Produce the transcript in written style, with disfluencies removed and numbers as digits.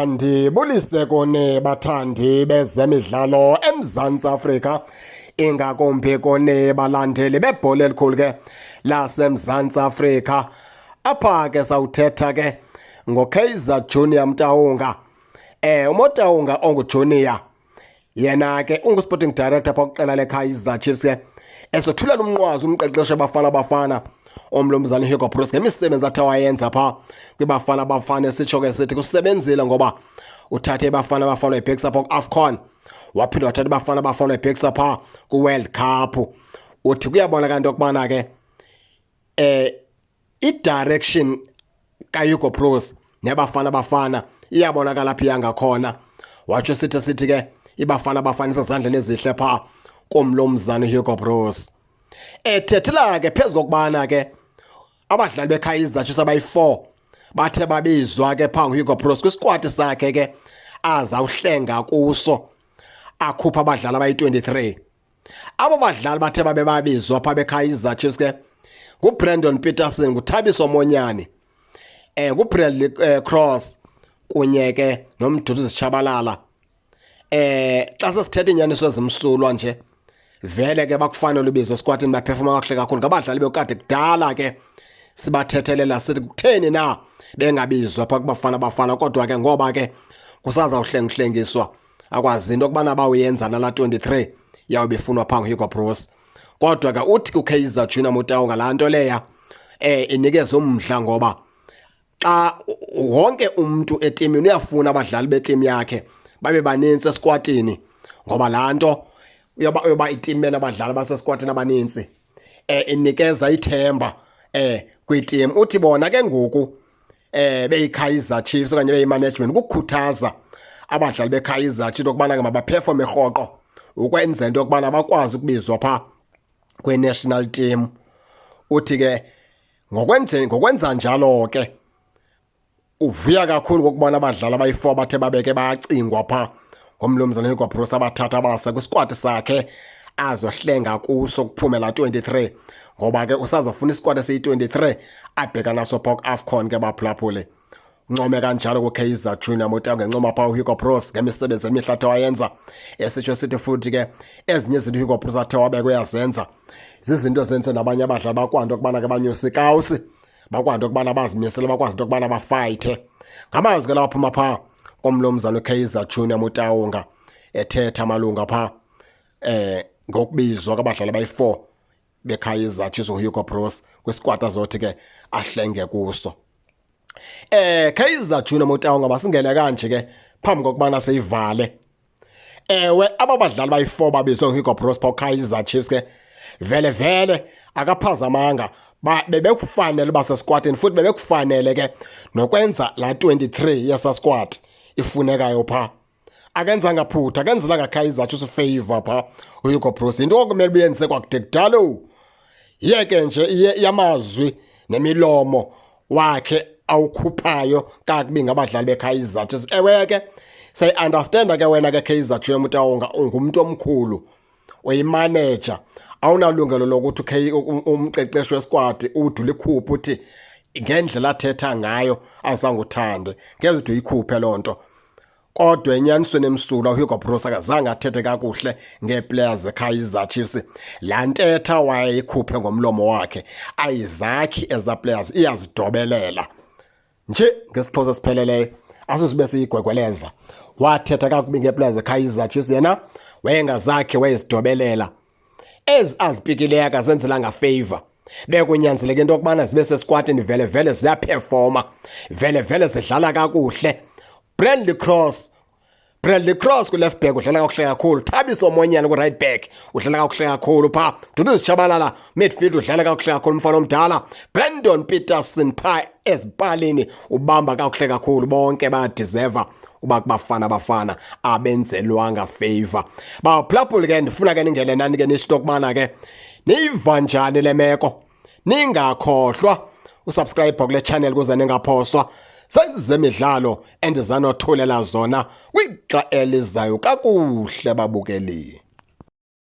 Ndibulise kuni bathandi bezemidlalo eMzantsi Afrika, ingakumbi kuni balandeli bebhola elikhulu ke laseMzantsi Afrika. Apha ke sawuthetha ke ngoKaizer Junior Motaung. UMotaung onguJunior yena ke ungu-sporting director phaa kwiqela leKaizer Chiefs ke, esothulela umnqwazi umqeqeshi Bafana Bafana umlumzana Hugo Broos ngemisebenzi athe wayenza phaa kwiBafana Bafana. Esitsho ke sithi kusebenzile ngoba uthathe iBafana Bafana wayibhekisa phaa ku-AFCON, waphinda wathatha iBafana Bafana wayibhekisa phaa ku-World Cup. Uthi kuyabonakala into yokubana ke i-direction kaHugo Broos neBafana Bafana iyabonakala apha iyangakhona. Watsho sithi ke iBafana Bafana isezandleni ezihle phaa komlomzana Hugo Broos. Ethethela ke phezu kokubana ke abadlali beKaizer Chiefs abayi-4 bathe babizwa ke phaa nguHugo Broos kwisikwati sakhe ke azawuhlenga kuso, akhupha abadlali abayi-23. Abo badlali bathe babe babizwa phaa beKaizer Chiefs ke nguBrandon Petersen, nguThabiso Monyane, nguBradley Cross kunye ke noMduduzi Shabalala. Xa sesithetha inyaniso ezimsulwa nje, vele ke bakufanele ubizo esikwatini, baphefuma kakuhle kakhulu. Ngabadlali bekade kudala ke sibathethelela sithi kutheni na bengabizwa phaa kuBafana Bafana, kodwa ke ngoba ke kusazawuhlengihlengiswa akwazi into okubana bawuyenza nala 23 yawube ifunwa phaa nguHugo Broos. Kodwa ke uthi kuKaizer Junior Motaung ngalaa nto leya inikeza umdla, ngoba xa wonke umuntu etimini uyafuna abadlali betimu yakhe babe banintsi esikwatini, ngoba laa nto uyoba itimu enabadlali abasesikwatini abanintsi inikeza ithemba kwitimu. Uthi bona ke ngoku beyiKaizer Chiefs okanye beyi-management kukukhuthaza abadlali beKaizer Chiefs okubana ke mabaperforme rhoqo ukwenza into yokubana bakwazi ukubizwa phaa kwi-national team. Uthi ke ngokwenza njalo ke uvuya kakhulu ngokubona abadlali abayi-4 bathe babeke bayacingwa phaa ngomlumzana Hugo Broos, abathatha base kwisikwati sakhe azohlenga kuso kuphumela 23, ngoba ke usazofuna isikwati esiyi-23 abheka naso phaa ku-AFCON ke baphulaphule. Uncome kanjalo kuKaizer Junior Motaung ngencoma phaa uHugo Broos ngemisebenzi emihle athe wayenza. Esitsho sithi futhi ke ezinye izinto uHugo Broos athe wabeka uyazenza zizinto ezenze nabanye abadlali bakwanto okubana ke banyuse ikawusi, bakwanto okubana bazimisele, bakwazi into okubana bafayithe. Ngamazwi ke lawo aphuma phaa komlumzana uKaizer Junior Motaung ethetha malunga phaa ngokubizwa kwabadlali abayi-4 beKaizer Chiefs uHugo Broos kwisikwati azothi ke ahlenge kuso. Kaizer Junior Motaung, masingene kanje ke phambi kokubana seyivale. Ewe, aba badlali bayi-4 babizwe nguHugo Broos phaa Kaizer Chiefs ke vele vele akaphazamanga, bebekufanele uba sesikwatini futhi bebekufanele ke nokwenza la 23 yesa squad ifunekayo phaa. Akenzanga phutha, akenzelanga Kaizer Chiefs favor phaa uHugo Broos. Into okumele uyenze kwakude kudala. Yeke nje iye yamazwi nemilomo wakhe awukhuphayo kakubi ngabadlali beKaizer Chiefs. Ewe ke siyayi-understanda ke wena ke Kaizer Junior Motaung, ungumuntu omkhulu, uyimanager, awunalungelo lokuthi umqeqeshi wesquad ude ulikhuphe uthi ngendlela athetha ngayo azange uthande, ngeze ude uyikhuphe loo nto. Kodwa enyanisweni emsulwa uHugo Broos akazange athethe kakuhle ngee-players zeKaizer Chiefs. Laa ntetha wayeyikhuphe ngomlomo wakhe ayizakhi eza players, iyazidobelela nje ngesiXhosa esipheleleyo, asizibe siyigwegweleza. Wathetha kakubi ngee-players zeKaizer Chiefs, yena wayengazakhe, wayezidobelela. Ezi azipikileyo akazenzelanga favor, bekunyanzeleka into yokubana zibe sesikwatini, vele vele ziyaphefoma, vele vele zidlala kakuhle. Bradley Cross ku-left back udlala kakuhle kakhulu. Thabiso Monyane ku-right back udlala kakuhle kakhulu phaa. Duduzi Shabalala midfield udlala kakuhle kakhulu umfana omdala. Brandon Petersen phaa ezipalini ubamba kakuhle kakhulu. Bonke bayadeserva uba kubafana Bafana, abenzelwanga favor. Baphulaphuli ke, ndifuna ke ningene nani ke nisho okubana ke niyiva njani le meko. Ningakhohlwa usubscribe kule channel ukuze ningaphoswa sezemidlalo endizanothulela zona kwixa elizayo. Kakuhle babukeli.